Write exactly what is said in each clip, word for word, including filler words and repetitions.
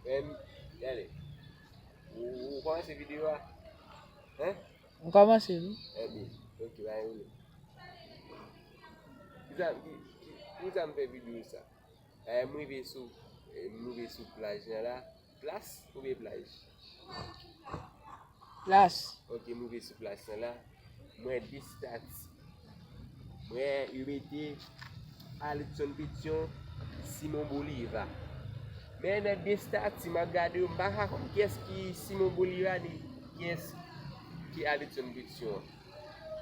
Menm, gade. Ou, ou kòmanse videyo a? Hein? M kòmanse wi. Ebyen, ok, pa gen pwoblèm. Kisa, ki, ki, kisa m fè videyo sa? Eh, m rive sou, eh, m rive sou plaj lan la. Plas oubyen plaj? Plas. Ok, m rive sou plas lan la. M wè de estati. M wè yo mete Alidson Petion, Simon Bolivar. Men nan de estati m ap gade yo, m pa ka konn kiyès ki Simon Bolivar ni kiyès ki Alidson Petion an.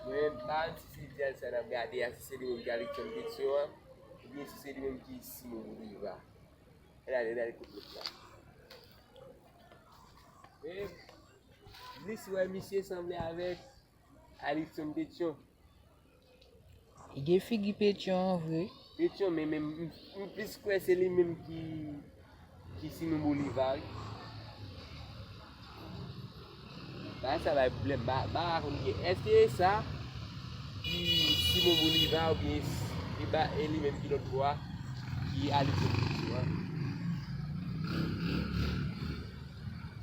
Mwen m pa konn si se dyal sa n ap gade a, si se li menm ki Alidson Petion an, oubyen si se li menm ki Simon Bolivar. Ann ale, ann ale kote lòt la. Men, plis wè misye sanble avèk Alidson Petion. Li gen figi Petion an vre. Petion, men, men m, m plis kwè se li menm ki, ki Simon Bolivar wi. Bagay sa bay pwoblèm, ba, ba konn gen. Èske sa ki Simon Bolivar oubyen e ba e li menm ki lòt bò a ki Alidson Petion an?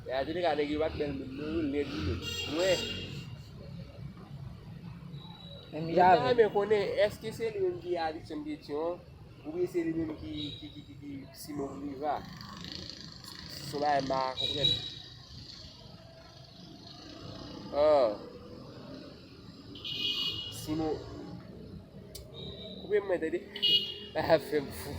E a jeneral nèg yo pa t bèl menm non, yo lèd wi menm. Mwen, Menm mwen jan ta avè m. Renmen konnen èske se li menm ki Alidson Petion an, oubyen se li menm ki, ki, ki, ki, ki Simon Bolivar? Se yon bagay m pa konprann. Ah. Simon. Koupe mwen, tande. Bagay ap fè m fou.